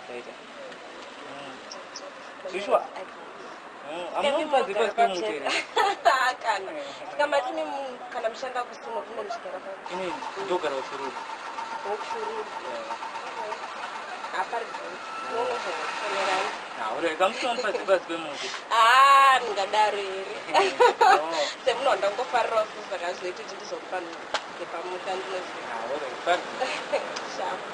Taita. Zvishwa. Amunopazi pasi pemuti here? Kana. Saka mati imi kana mushanda kusumo kune muchigara papi? Ini ndogara kuShurugwi. Kushurugwi. Hapari unozofonerai. Haure, kamusi pasi pasi pemuti. Ah, ndingadaro here? Semunhu wandangofarirawo saka zvoita kuti ndizokupa nepamuti andinoziva. Haure, pari. Shapo.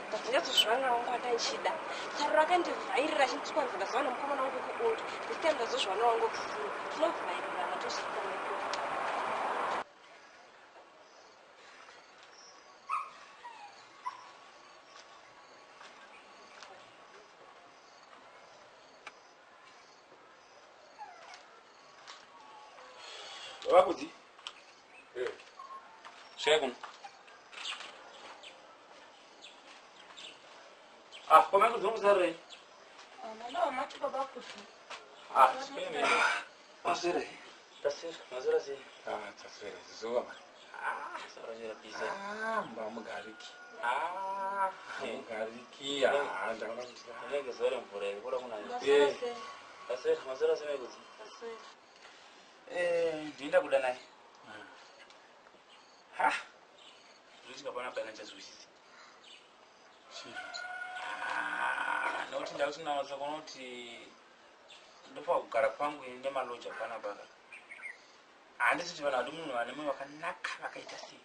Ndazonyatso wangu wandanchida. Tsaro rakandivhairira achinditswanza ndazowana mukomana wangu kuunge. This time ndazozviwana wangu kusina. Tinovhairirana tosvika nekure. Vakudzi. Svikai kuno. Ah, koma kudzi mukusarei. Mwana wamati baba kuti. Ah, svikai mene. Maswera. Taswera, maswera sei? Ah, taswera zuva mani. Ah, sarachera pisa. Ah, mbamugariki. Ah, Mugariki. Ah, ndaona kuti. Ndinenge zuva remvura iri kuda kunaya. Maswera sei? Taswera, maswera sei kudzi? Taswera. Eh, ndinoenda kuda naye. Ha. Zvosvika panapa ina chazwisisi. Ah, nokuti ndakuti kuona kuti ndofanira kugara kwangu ini nemaloja panapa ka. Handisi kuti vanhu vadi munhu vane moyo wakanaka vakaita sei.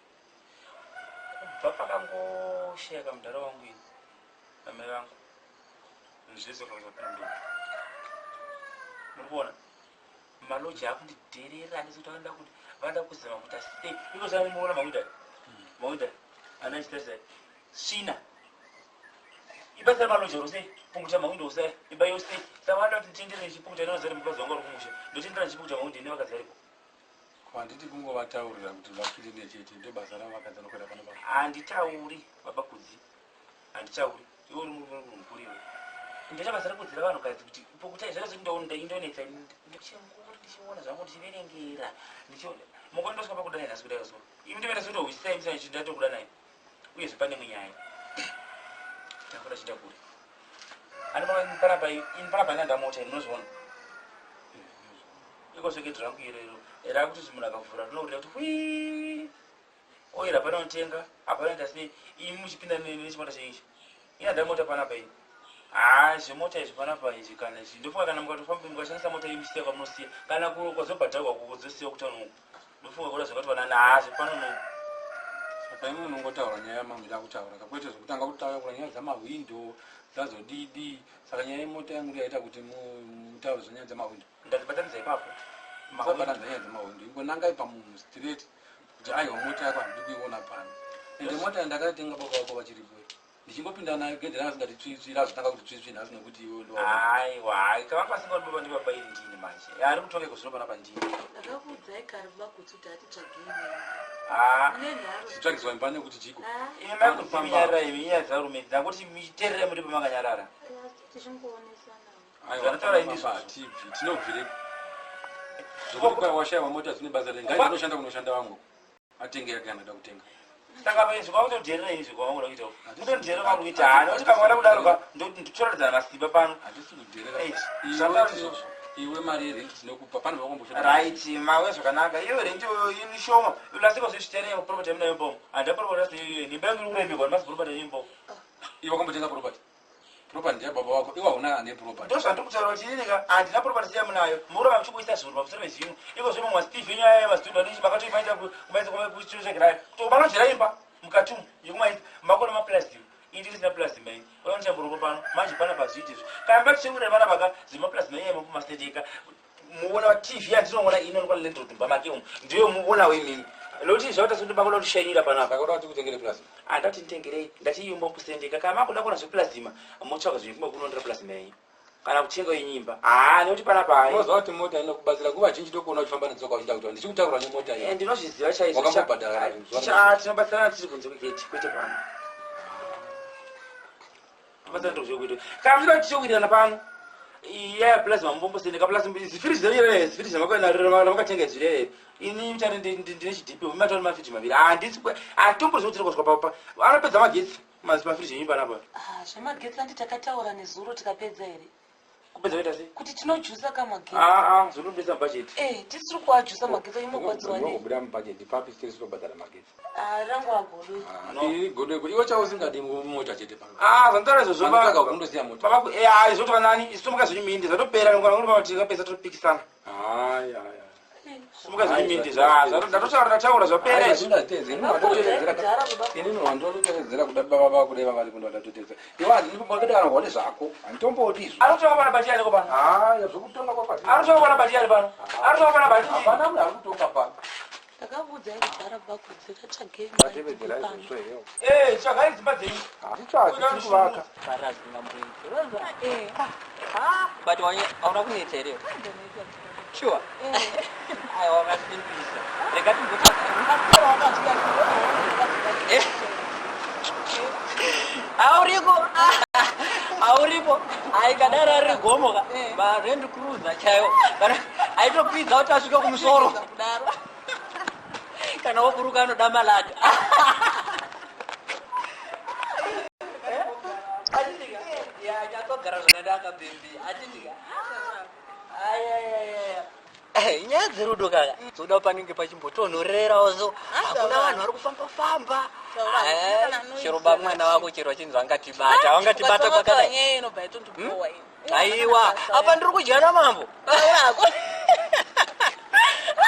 Kubva pakangoshayika mudhara wangu ini namai vangu zvinhu zvese zvakanga zvapinduka. Muri kuona? Maloji akundidherera handisi kuti vanoda kuti vanoda kuzama kuita sei. Iko zvani muona makuita makuita ana achitarisa svina. Ibasa remaloji rose punguta mahwindo ose imba yose. Saka vanoda kuti nditendere ndichipunguta nevazari mukadzi wangu vari kumusha. Ndotendera ndichipunguta mahwindo ine vakadzi varipo. Handiti kungovataurira kuti vakirine chete ndo basa ravo vakadzi vanokwira pano pa. Handitauri baba Kudzi. Handitauri. Iwe uri murume mukuru iwe. Ndoita basa rekudzira vanhukadzi kuti pukutai zvese zvekuti ndonetsa ndichinguri ndichiona zvangu ndichiverengera ndichiona. Mukoni ndosvika pakudanai nhasi kudai so. Imi ndivenda sotohwisisai misa ndatokudanai. Uyezve pane imwe nyaya. Ndakuda chiita kure. Ani panapa ini panapa ndanda mota ini munozviona. Iko zvegedhi rangu iro iro rakuti munhu akavhura rinourira kuti hwii. Oil hapana unotenga, hapana ita sei. Imi muchipinda nechimota chenyu ichi. Ini handina mota panapa ini. Haa zvemota izvi panapa izvi kana izvi. Ndofunga kana mukatofamba mukashandisa mota iyi muchisiya kwamunosiya. Kana kwazobhadharwa kudzosiya kutown uku. Ndofunga kuda zvakati wanana haa zvepano no. Saka imi munongotaura nyaya yamamuda kutaura ka kwete zvekutanga kutaura nyaya dzamahwindo dzazodidi. Saka nyaya yemota yangu ndiyo yaita kuti mutaure zvenyaya dzamahwindo. Ndadzibatanidza ipapo. Musabatanidza nyaya dzamahwindo. Ingonangai pamunhu straight kuti aiwa mota yako handidi kuiona pano. Ende mota yandakaitenga baba vako vachiripo. Ndichingopinda nayo gedhe ranga risingati tsvitsvi razotanga kuti tsvitsvi nhasi nekuti iwe ndo. Aiwa, hai kavanga vasingadi baba ndibaba iri ndini manje. Ari kutonga iko zvino panapa ndini. Ndakakuudzai kare baba kuti kuti hatitsvagi imba. Ah. Mune nharo. Tichitsvagiswa imba nekuti chiko. Imi mai kudzinyarara imi nyaya dzarume dzanguti miterere muri pamakanyarara. Tichingoonesana. Aiwa, Zvandataura ini pamba hatibvi, tinobvirepi? Zvekuti kwai washaiwa mota dzine basa rei? Ngaende kunoshanda kunoshanda vamwe. Atenge yake anoda kutenga. Saka izvi kwakutodherera izvi kwavangoda kuita uku. Kutodherera kwakuita haa nekuti kamwana kudaro ka ndotoratidzana masimba pano. Handisi kudherera. Eish, Iwe zvakadaro izvozvo. Iwe mari yerent tinokupa pane vakamboshanda. Right, mawe zvakanaka. Iyo rent iyoyo ishoma. Lasiko zvezviterera property yamunayo mbomo. Handina property yacho iyoyo. Imba yangu iri kuremerwa nemasi property yenyu mbomo. Iwe wakambotenga property. Property ndeyababa wako. Iwe hauna ane property. Ndozvandiri kutaura kuti inini ka handina property siyamunayo. Murova muchingoisa zvinhu pamusoro pezvinhu. Iko zvino mumasteve enyu aya emastudent anenge makatoimaita kumaisa kuchitsvagira kuti manojera imba mukati umu yekumaisa makona maplastic. Ini ndisina plasma ini. Unoita muromo pano manje pana pazviiti izvi. Kana matichengura vana vaka zvemaplasma iye makumaseteka. Muona TV yandinoona inoonekwa nelandlord mumba make umu. Ndiyo muonawo imimi. Nokuti zvakaita sekuti makuda kutishainira panapa. Saka uda kuti tikutengere plasma? Handati nditengerei. Ndati iyo mbokusendeka. Kana makuda kuona zveplasma motsvaka zvenyu kumwe kunondira plasma yenyu. Kana kutenga yenyu imba. Haa, nekuti panapa hai. Unoziva kuti mota inokubatsira nguva zhinji ndokuona uchifamba netsoka uchida kuti ndichikutaura nemota Eh, iyi. Ndinozviziva chaizvo. Wakambobhadhara zuva Tinobatsirana tiri kunze kwegate, kwete pano. Tobatsirana tiri kunze kwegate. Kana muchida kuti tichowirirana pano, iya plus mamumbombo ka plus zifiriji zvenyu here, zifiriji zvamakatenga izvi here. Ini muchari ndine chidhipi, matori mafiriji maviri. Handisi hatombozivi kuti tiri kusvika pa anopedza magetsi mafiriji enyu panapa. Ah, zvemagetsi andi takataura nezuro tikapedza here? Kupedza kuita sei? Kuti tinojusa kamagetsi. Aa, zvinopedza bhajeti. Eh, tisiri kuajusa magetsi anyimogwadziwa nei? Kubuda mubhajeti papi tiri kutobhadhara magetsi. Ah, rangu agodo. No. Iri godo iwe chausingadi mota chete pano. Ah, zvandaura izvozvo. Mandotaka kundosiya mota. Baba, eh, izvotova nani? Isu tomuka zvenyu minde, zvatopera ngona tikapedza topikisana. Hayi hayi. Simuka zvenyu minde, ndatotaura, ndataura, zvapera izvi. Inini wandototevedzera kuda baba vako dai vavari kundo ndatotevedzera iwe handinombodaro nezvako handitombodi izvo. Ari kutonga pana bati yani kopano? Haya, zvokutonga kwakati. Ari kutonga pana bati yani pano? Ari kutonga pana bati? Hapana munhu ari kutonga pano. Ndakakuudzai kudhara bakudzi tatsvagei. Vatevedzera izvozvo here? Eh, tsvagai dzimba dzenyu. Hatitsvaki, tiri kuvaka. But hauna kunetsa here? Sure. Aiwa, wakasimbisa. Rega timbotsvaga. Auriko, auripo. Aikadaro ari gomo ka maLand Cruiser chaiwo, kana aitokwidza kuti asvike kumusoro, kana woburuka anoda malata. Atitika ya nyatsogara zvakanaka baby, atitika. Ayayayaya, nyaya dzerudo kaka dzoda panenge pachimbotonhorerawo, so hakuna vanhu vari kufamba famba. Chero bamwana wako chero achinzi vangatibata, vangatibata kwakadai. Nyaya inobva yatondibowa ini. Aiwa, apa ndiri kudya namambo.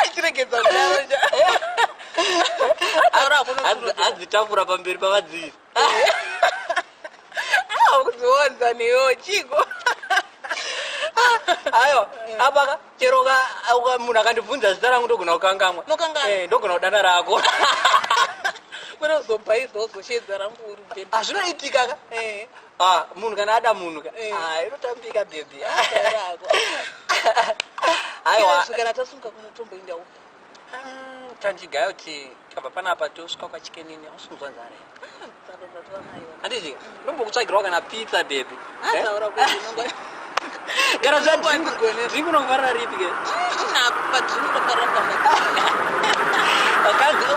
Achiregedza kudaro. Adzitafura pamberi pavadzivisi. Kudziwanza neyo chiko. Aiwa, apa chero munhu akandibvunza zita rangu ndogona kukangamwa. Unokanganwa? Eh, ndogona kudana rako. Kwete kuzobhaisa uzoshedza rangu uri bhedhi. Hazvinoitika ka. Ah, munhu kana ada munhu ka. Ah, inotambika baby. Taurako. Aiwa. Kana tasunga kunotomboenda uko. Tandigayo kuti tikabva panapa tosvika kwaChicken Inn, ausunzwa nzara here? Handiti ndombokutsvagirawo kana pizza baby? Eh? Ataura kuti unongo Kana Unongo- drink unofarira ripi ke? Padrink ndofarira.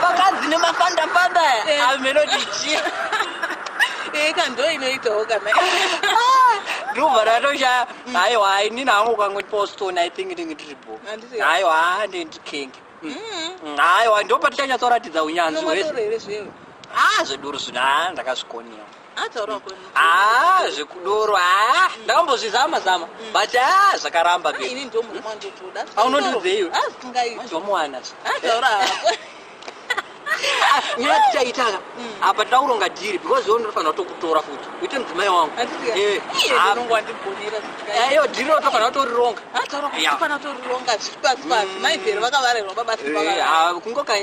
Vakadzi nemafanda-fanda aya amenoti chi. Eka ndo inoitawo kana. Ndobva ndatoshaya. Aiwa, inini hangu ukangoti postone, I think ndinge ndiri bo. Handiti- Aiwa, ndindikengi. Aiwa, ndo patichanyatsoratidza unyanzvi hwese. Unomadoro here zvewe? Ah, zvedoro zvino a ndakazvikoniwa. Ataura kwenu. Ah, zvekudoro a ndakambozvizama zama, but a zvakaramba baby. Ini ndo murume wandotoda. Ah, unondiudzeiwe? Asingaiti. Manje wamuwana. Ataura hako. Nyaya tichaitaka apa, tida kuronga deal because iwe ndinofanira kutokutora futi uite mudzimai wangu. Handiti Eh, iye ah, ndinongo wandigonera zvisingaiti. iyo deal tofanira kutorironga. Ataura kuti Ya. tifana torironga zviri pasi pasi. Maibheri vakavarerwa babasi. Eh, ah,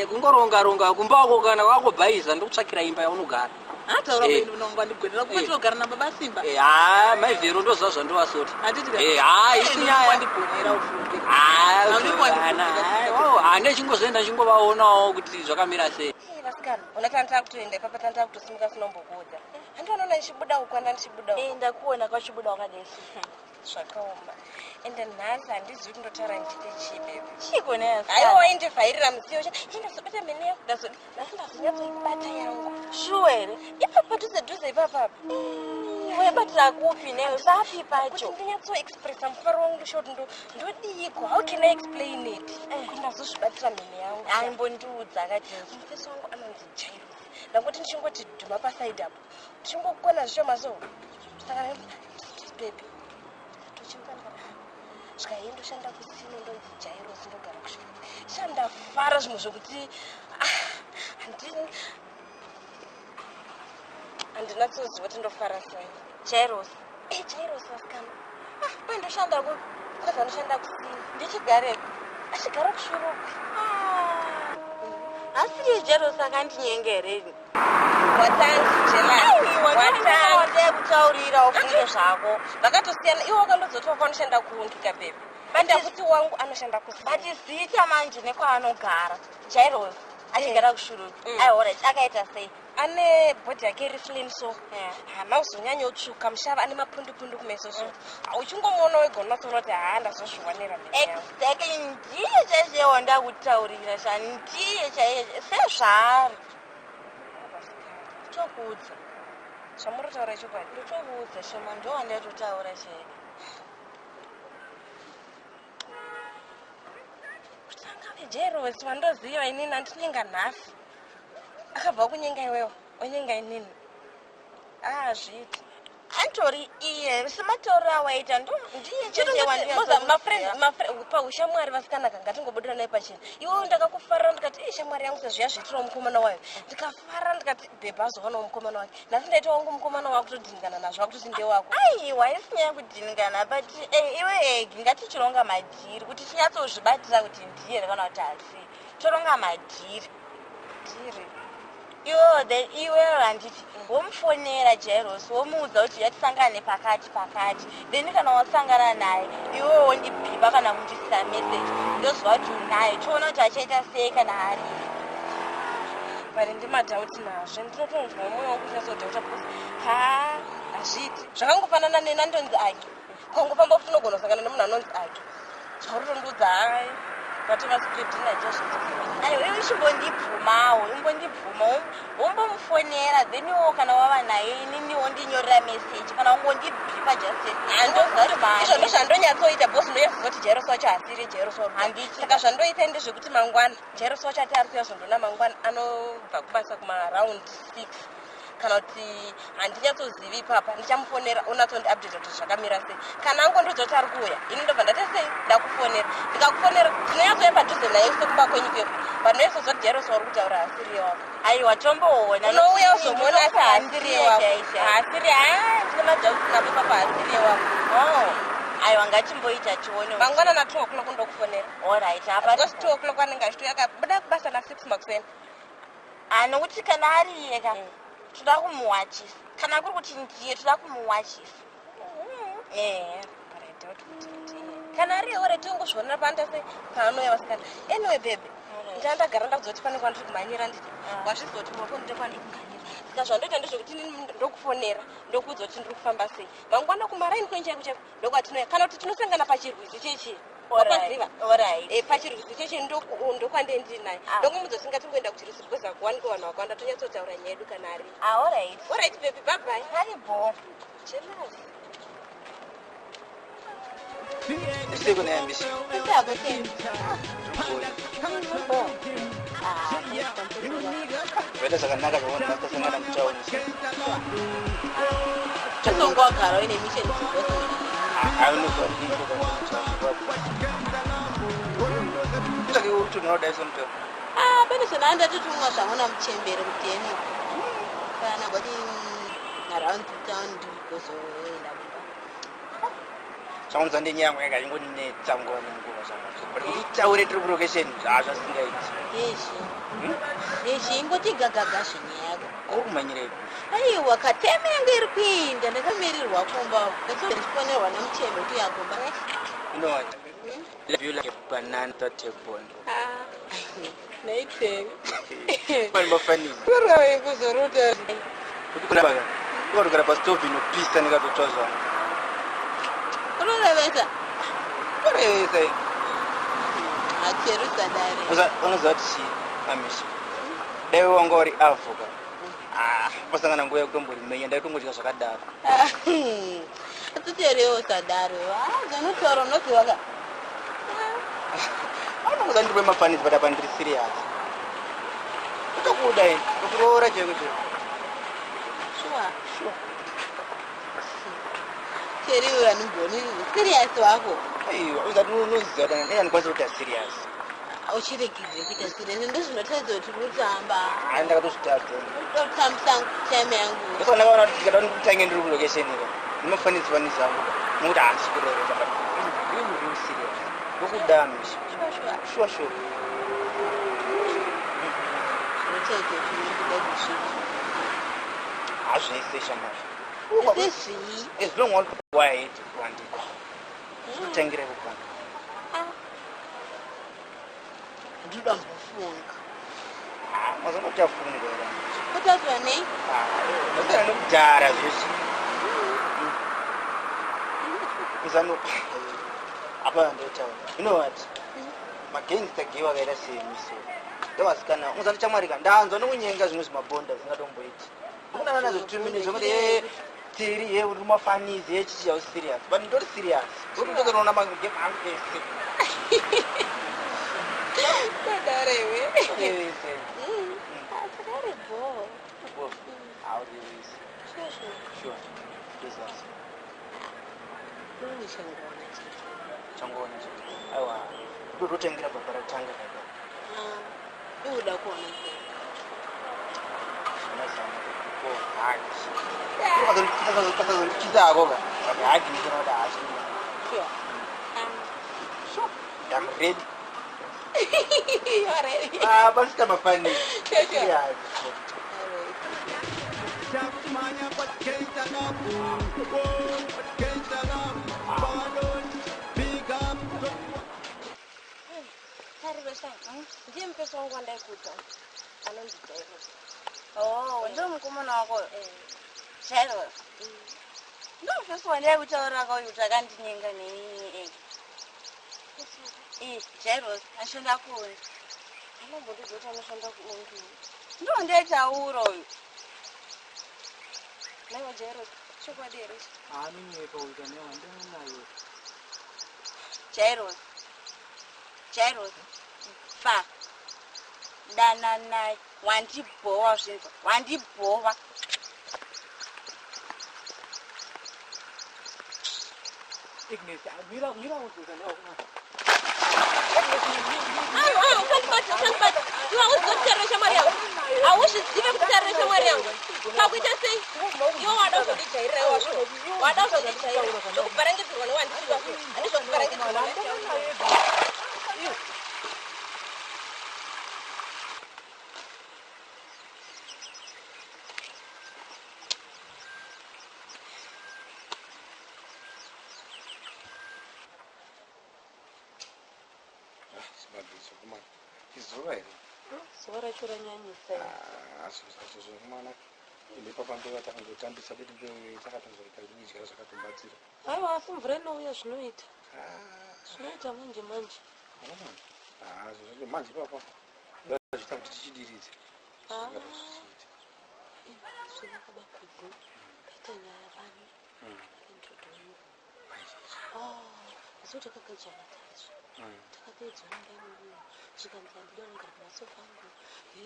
kungoronga ronga kumba wako kana wakobhaisa ndokutsvakira imba yaunogara. Ataura Eh. kuti unongo wandigonera kuma Eh. tinogara nababa Simba. Eh, ah, maivhero ndoziva zvandovasota. Handiti Eh, ah, isi nyaya. wandigonera ufunge. Ah, Haunenge wandigonera. hande chingozoenda chingovaonawo kuti zvakamira sei. Eh, vasikana, ona tandita kutoenda ipapa, tandita kutosimuka sinombokuudza. Handionaona ndichibuda uku, anda ndichibuda uku. Ndakuona kwachibuda wakadesi. Zvakaoma, ende nhasi handizivi kundotaura ndichite chii baby. Chiko? Aiwa, waindivhairira musiyo ii, ndazobata mene yangu, nhasi ndazonyatsoibata yangu. Shuwa here? Ipapa dhuze dhuze ipapapa. Waibatira kupi newe, papi Kuti pacho? ndinyatsoexpressa mufaro wangu, ndosha kuti ndodiko, how can I explain it, kuti ndazozvibatira mhene yangu. Aimbondiudza akadesi. Mufesi wangu anonzi Jairos. Ndangoti ndichingoti dhuma pasaidi apo, ndichingokona zvishoma, so saka baby tochimuka, svika iye ndoshanda kusino, ndonzi Jairos, ndogara kusvika shandafara zvimwe zvokuti ah, handinatsoziva kuti ndofara sei. Jairos? Eh, Jairos, vasikana. Ah, kwendoshanda kupi? Kwazi anoshanda kusino. Ndichigarepi? Achigara kuShurugwi. Asiri Jairos akandinyenga here? Watanga. Wandakutaurira ufunge zvako. Vakatosiyana iwe wakandozoti wako anoshanda kuungika bebe. Ndakuti wangu anoshanda kusi. But zita manje nekwaanogara. Jairos achigara kuShurugwi. Aiwa, akaita sei? Ane bhodhi yake iri slim so. Haana kuzonyanyotsvuka mushava ane mapundu-pundu kumeso so. Uchingomuona wega unatsoona kuti haa ndazozviwanira mhene yangu. Exactly, ndiye chaiye wandakutaurira sha, ndiye chaiye sezvaari. Tokuudza. Zvamuri kutaura chokwadi. Ndotokuudza shoma, ndo wandatotaura chaiye. Kutanga Jairos wandoziva inini andinyenga nhasi. Akabva kunyenga iwewe, onyenga inini. Ah, zviiti. Antori iye sematauriro awaita ndiye chaiye wandinyatsokuzia. Paushamwari vasikana ka ngatingobudira naye pachena. Iwewe ndakakufarira ndikati ii shamwari yangu sezviya zviitirawo mukomana wayo. Ndikafara ndikati bhebha azowanawo mukomana wake. Nhasi ndaita wangu mukomana wakutodhingana nazvo wakutoti ndewako. Aiwa, isi nyaya yekudhiningana but iwe egi ngatichironga madhiri kuti tinyatsozvibatira kuti ndiye kana kuti hasi. Toronga madhiri. Dhiri. Iwewe the iwewe handiti womufonera Jairos womuudza kuti yatisangane pakati pakati, then kana wasangana naye iwewe wondibhipa kana kundisisa message, ndoziva kuti unaye, toona kuti achaita sei kana ariye. But ndimadhauti nazvo ndinotonzwa mwoyo wangu kunyatsodhauta because ha hazviiti. Zvakangofanana neni andonzi Ake. Kangofamba futi unogona kusangana nemunhu anonzi Ake. Zvauri kutondiudza hai vatova script nacho. Aiwa, iwe chimbondibvumawo, imbondibvuma wombomufonera, then iwo kana wava naye inini wondinyorera message kana ungondibhipa just ndoziva kuti Izvo ndozvandonyatsoita because ndonyazoziva kuti Jairos wacho hasiri Jairos wacho. Handiti. Saka zvandoita ndezvekuti mangwana Jairos wacho ati ari kuuya zvondona mangwana anobva kubasa kumaround 6 kana kuti handinyatsozivi ipapa ndichamufonera onatsondi-update kuti zvakamira sei. Kana angondiudza kuti ari kuuya ini ndobva ndati sei ndakufonera, ndikakufonera ndinonyatouya padhuze naye sekumba kwenyu kweko, but ndonyatsoziva kuti Jairos wauri kutaura hasiri wako. Aiwa, tomboona. Unouya uzomuona asi haasiri wako. Chaicho. Haasiri, ha ndine madhauti nako ipapo, haasiri wako. Oh, aiwa, ngatimboita tione. Mangwana na 2 o'clock ndokufonera. Alright, apa Because 2 o'clock anenge achitouya akabuda kubasa na 6 makuseni. Ah, nokuti kana ari iye ka toda kumuwachisa, kana kuri kuti ndiye toda kumuwachisa, ehe. But I doubt kuti ndiye. Kana ari ore tongozvionera paanoita sei paanouya vasikana. Anyway baby, ndandagara ndakuzoti pane kwandiri kumhanyira nditi wazviziva kuti mako ndine kwandiri kumhanyira. Saka zvandoita ndezvekuti inini ndokufonera ndokuudza kuti ndiri kufamba sei. Mangwana kumaraini kwenyu chaiko chaiko ndokwatinouya kana kuti tinosangana pachirwizi chechi. Wapaziva? Alright. Pachirwizi chechi ndokwande ndiri naye. Ah. Ndongomudza kuti ngatingoenda kuchirwizi because hakuwanikwe vanhu vakawanda tonyatsotaura nyaya yedu kana ari. Ah, alright. Alright baby, bye bye. Aribo. Jealous. Sei kuna yambisha. Itako tena. Vaita zvakanaka zvaona tasangana mutauni. Chazongwagara uine mission dzose. Aunozwa ndikutsvake utunhu so mutauni. Ah, pane zvandandatotumwa zvamuna muchembere kudheni kana kwati around town ndikozoenda kumba. Zvaunza ndenyaya yangu yanga ingoninetsa nguva nenguva zvangu. But kuti titaure tiri kulocation zvazvasingaiti. Yezvi yezvi ingoti gagaga zvenyaya yako. Kuri kumhanyira ipi? Aiwa, kateme yangu iri kuinda, ndakamirirwa kumba, ndichifonerwa nemuchembere kuti yakumba. You know what? Love you like a banana without a bone. Naiteni. Vanhu vafanini. Kurave kuzorota. Kuti kuna baka. Ukatogara pastove inopisa ndikatotsva zvangu. Unorevesa. Kurevesa. Acherusa dare. Unoziva kuti chii amisha? Dai wanga uri avho ka. Ah, pasangana nguva yekutomborimenya ndaitongodya zvakadaro. Atiterewo sadaro. Zvanotaura unoziva ka. Anongoza ndiri mafanisi but apa ndiri serious. Kutokuda ini, kuroora chaiko chaiko. Sure. Sure. Cheriwe anogoni serious wako. Aiwa, uzati unoziva kuti ndani ndikwanisa kuita serious. Uchiregedze kuita serious ndozvinotaridza kuti uri kutamba. Ah, ndakatozvitadza. Kutambisa time yangu. Ndosaka ndakaona kuti ndikada kuti nditange ndiri kulocation ika. Ndimafanisi fanisi angu. Nokuti handisi kurevesa but I'm really really serious. Ndokuda misha. Sure, sure. Sure sure. Wadecide kuti unoda kusvika. Hazvese shamwari. Zvese zvii? As long want go ahead kuandikwa. Zvinotangira kupanga. Ndinoda kumbofunga. Mazongotafunga here? Kutaura nei? Masana nokudhara zveshe. Mizano apa ndotaura. You know what? Magangster gay vakaita semiso. Ndovasikana. Muzano chamwarika ndanzwa nokunyenga zvimwe zvimabhonda zvingatomboiti. Kunana nazvo 2 minutes zvekuti tiri ye uri mafanizi yechichi hausi serious. But ndori serious. Ndotozoona magame angu ese. Kudaro iwe. Ese. Takari bho. Bof. Haurivisi. Sure, sure. Sure. Ndozasi. Ndichangoona chete. Changoona chete. Aiwa. Ndototangira baba ratanga kaka. Inoda kuona sei? Kasazondityisako ka. Hagi ndinoda hachi. Sure. Sure. I'm ready. You are ready. Ah, pasita mafani. Sure, sure. Yeah. Alright. Tariro sha. Ndiye mupesi wangu wandaikuudza. Anonzi Jairos. Oh, ndo mukomana wako Jairos. Ndo mufesi wandaikutaurira kauyu kuti akandinyenga nei. Jairos ashanda kuundi. Anombondidza kuti anoshanda kuundi. Ndo ndaitaura uyu. Naiwa Jairos, chokwadi here ichi? Anonyepa uyu kanewa ndomunayo. Jairos. Jairos. Fa. Dananai. Wandibhowa zvinzwa. Wandibhowa. Ignes, mira mira uzoza newa kuma. Usandibata, usandibata. Iwe hauzivi kutarira shamwari yangu. Hauzvizive kutarira shamwari yangu. Kakuita sei? Iwe wada kuzondijairira iwe wazvo. Wada kuzondijairira. Ndokubharangidzirwa newandisiwa. Handizvokubharangidzirwa. Chibabhiso kumana. Izuva here? Zuva racho ranyanyisa. Azvo zvokumana. Ende papa mbeva takangotambisa bedu mbeu takatanzoreka kudya zvakatombatsira. Aiwa, asi mvura inouya zvinoita. Zvinoita manje manje. Zvo manje papa. Zvaita kuti tichidiridze. Zvichiita. Zvinakabakudzi. Kaita nyaya pano. Ndodongo. Isu takagadzana tazvo. Takapedzwa imba imomo. Zvikanzi handida kugara pamasofa angu. He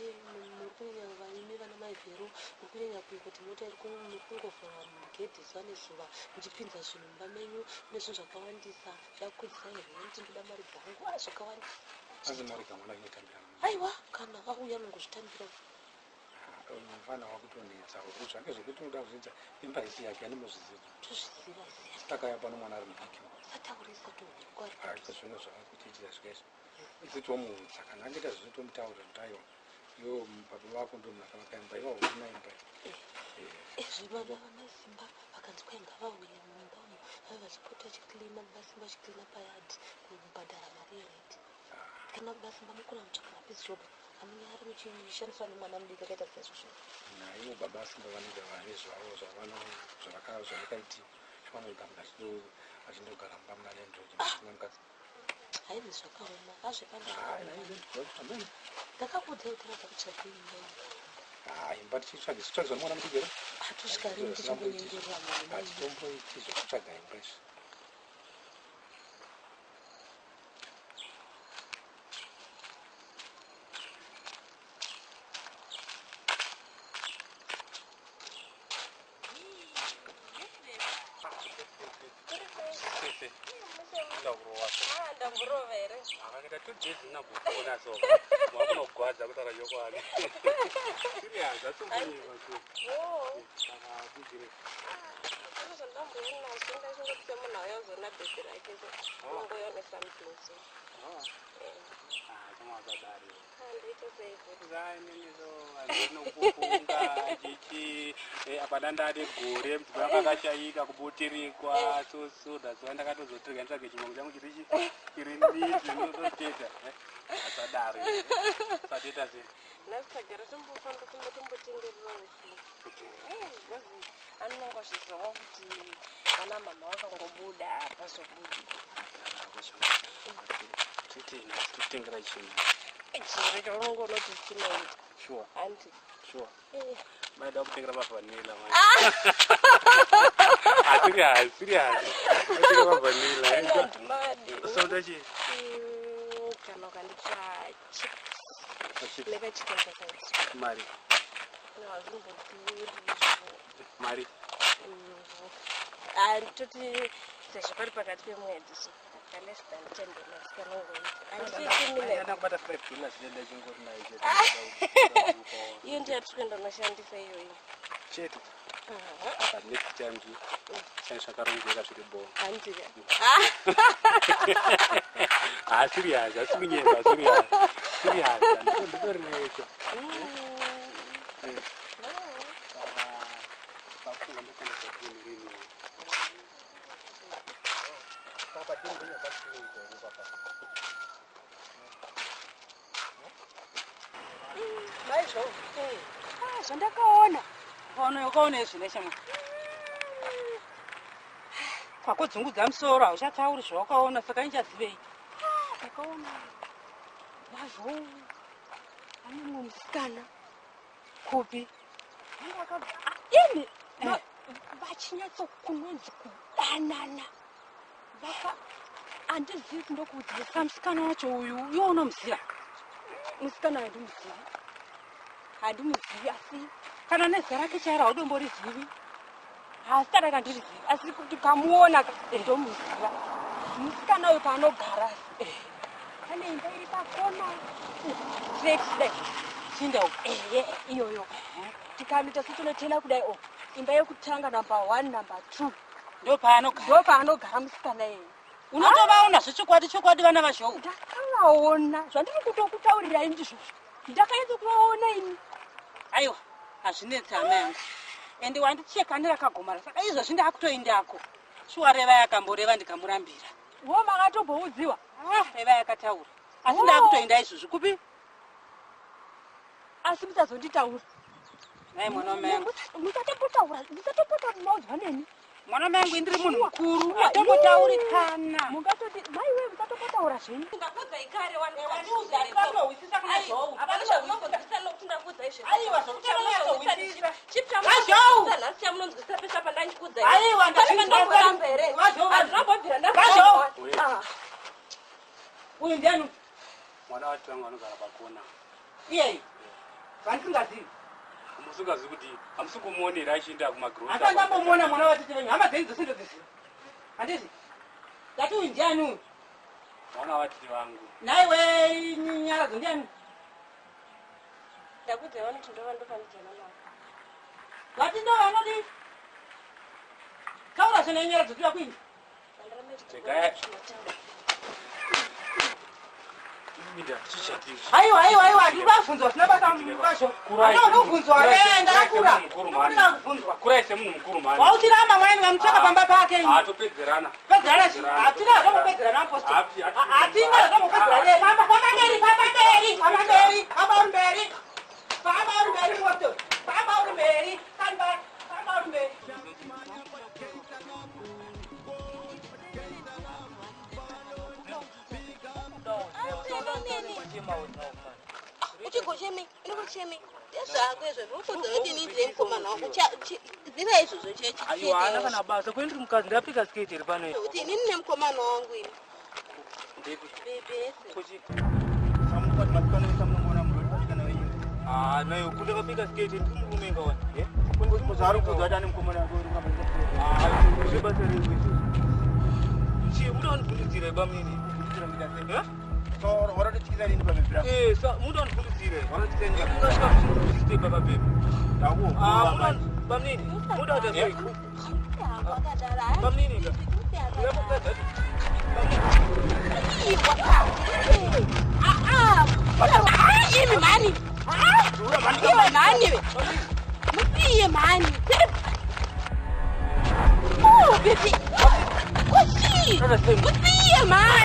muri kunyanya vaimi vana mai Vhero, muri kunyanya kuti mota iri muri kungovhura mugedhi zuva nezuva muchipinza zvinhu mumba menyu mune zvinhu zvakawandisa. Ndakukudzisai renti ndoda mari dzangu. Zvakawandisa. Anzi mari kamwana inotambira. Aiwa, kana auya anongozvitambira. Mufana wakutonetsa. Zvake zvekuti unoda kuzviita imba isi yake animozviziva. Tozviziva ziya. Takauya pano mwana ari mudiki. Sataurisa tokwari. Zvino zvavakutoitira svika izvo. Isi tomuudza kana angaita zvino tomutaurira kuti aiwa iwo baba vako ndo munhu akavaka imba iwa husina imba. Zvivana vamasimba vakanzi kwai ngavauye mumba umu vave vachipota vachiklina vasimba vachiklina payadhi kubhadhara mari yerenti. Kana vasimba mukona kutsvaka mapisi job amunyari muchishandiswa nemwana mudiki akaita saizvozvo. Naivo baba simba vanenge vane zvavo zvavakaitiwa. Zvavanogara munhu achindogara mumba muna landlord musina mukadzi. Haini zvakaoma azvepano. Ndakakuudzai kuti rada kutsvaga imba iyi. Imba tichitsvaga tichitsvaga mwana mudiki here? Hatosvika rini tichingonyengerera munhu. Hatitomboiti zvekutsvaga imba izvi. Sese. Ndakurova. Ndamborova here? Akaita 2 days ndinambopona so. Wakunogwadza kutaura chokwadi. Serious, atombonyepa so. Oh. Saka bigire. Zvandamboya nazvo ndachingoti semunhu auya kuzoona bhebhi rake so unongouya une something so. Ah, chamasadari. Ah, ndoita sei futi? Zaininiso chichi apa ndandane gore mudzimai wangu akashaika kuboterekwa so so that's why ndakatozotirega nditsvage chimwangu changu chiri chiri nditi ndototeta asadaro sateta sei Nhasi tagara tombofamba tombo tombotenderera usu. Eh, because anongozviziva kuti vana mama vakangobuda hapazobudi. Titengera chinhu Chiro chaunongoona kuti chinoita. Sure. Hanti. Sure. Eh. Maida kutengera mavanilla manje. Ah, serious, serious. Kutengera mavanilla. Andimadi. So ndachi Kana ukandipa chips. Chips. Neka chicken sausage. Mari. No, hazvimbodhuri. Mari. Ah, toti sezvo pari pakati pemwedzi so ka less than $10 kanongoita. Handiti minutes. Ndanda kubata $5 chete ndachingori nayo chete. Iyo ndiyo yatiri kuenda unoshandisa iyoyo. Chete. Apa next time change zvakarongeka zviri bho. Handika. Ah, serious, asi kunyepa, serious. Serious. Nditori necho. Pafunga ndokanda padini rini. Papa dini rini pasinoita here papa? Maizvo Ah, zvandakaona Ukaona ukaona izvi neshamwa. Kwakudzungudza musoro hauchatauri zvawakaona saka inchazivei. Ah, ndakaona mazvo ane mumwe musikana Kupi? Anga ah, imi vachinyatsokunonzi kudanana vaka handizivi kuti ndokuudza Saka musikana wacho uyu iwe unomuziva. Musikana handimuzivi, handimuzivi, asi Kana nezita rake chairo haudomborizivi. Haasi kana kandirizivi, asi kuti kamuona ka ndomuziva musikana uyu. Paanogara pane imba iri pakona straight kudai. Chinda uku. Ehe, iyoyo. Tikanoita setinotena kudai o imba yekutanga, number one, number two. Ndo paanogara. Ndo paanogara musikana iyeye. Unotovaona zvechokwadi chokwadi vana vazhou? Ndakavaona, zvandiri kutokutaurirai ndizvozvo, ndakanyatso kuvaona ini. Aiwa, hazvinetsi hama yangu. Ende wandichekanira kagomara saka izvozvi ndakutoindako. Shuwa reva yakamboreva ndikamurambira. Wo makatomboudziwa? Ah, reva yakataura. Asi ndakutoinda izvozvi kupi? Asi musazonditaura. Nai mwana wamai yangu. Musatombotaura, musatombotaura maudzwa neni. Mwana wamai yangu, indiri munhu mukuru. Hatombotauri kana. Mungatoti maiwe, musatombotaura zvenyu. Ndakuudzai kare. Wandiudza kuna Zhou. Aiwa. Aiwa, zvokuti anonyatsohwisisa. Vazhou! Nhasi chamunonzwisisa pesa pandandikuudzai. Aiwa, ndazvinzwa. Ndazvizwa. Vazhou, Andinombobvira. Vazhou! Ndazvizwa. Uyu ndiani? Mwana wati vangu vanogara pakona. Iyeyi. Vandisingazivi. Musingazivi kuti hamusi kumuonera achienda kumagrosa? Hasa ndambomuona mwana watete venyu. Hama dzenyu dzose ndodziziva. Handiti? Ndati uyu ndiani uyu? Mwana watete vangu. Naiwe Nyaradzo, ndiani? Ndakuudzai vanoti ndova ndofambidzana navo. Vati ndo vanodi. Taura zvene Nyaradzo, toda kuinda. Regai. Minda chichati. Aiwa, aiwa, aiwa, handiri kubvunzwa zvisina basa kwazvo. Kurai. Handina kubvunzwa. Kurai. Eh, ndakakura. Kurai semunhu mukuru, mhani. Ndinoda kubvunzwa. Kurai semunhu mukuru mhani. Wauchiramba mwaini vamutsvaka pamba pake. Ah, topedzerana. Pedzerana chi? Hatina zvatombopedzerana, apostle. Hatina zvatombopedzerana. Famba, famba mberi, famba mberi, famba mberi, famba uri mberi. Famba uri mberi, apostle. Famba uri mberi. Famba, famba uri mberi. Uchigochemi inokuchemi ndezvako izvo ndikuudza kuti ini ndine mukomana wangu. Ziva izvozvo. Aiwa, haana kana basa. Kwendiri mukadzi ndapika sketi iri pano. Kuti inini nemukomana wangu ini. Ndepi? Bebese. Ah, nayo kule kapika sketi ndiri murume ngawana. Zvaari kuudza kuti ane mukomana wake uri. Ah, zvebasa rengu izvo. Chii muda kundibvundudzira bamini? Waratotyisa rini pabhebhi rako? Eh, sa muda kundibvundudzira. Ungasvika muchindisite baba bebe. Ah, muda bamini. Muda kuita sei? Akadaro. Bamnini ka. Imi mhani, iwe mhani, we musiye mhani. Oh, baby, kuchii, musiye mhani.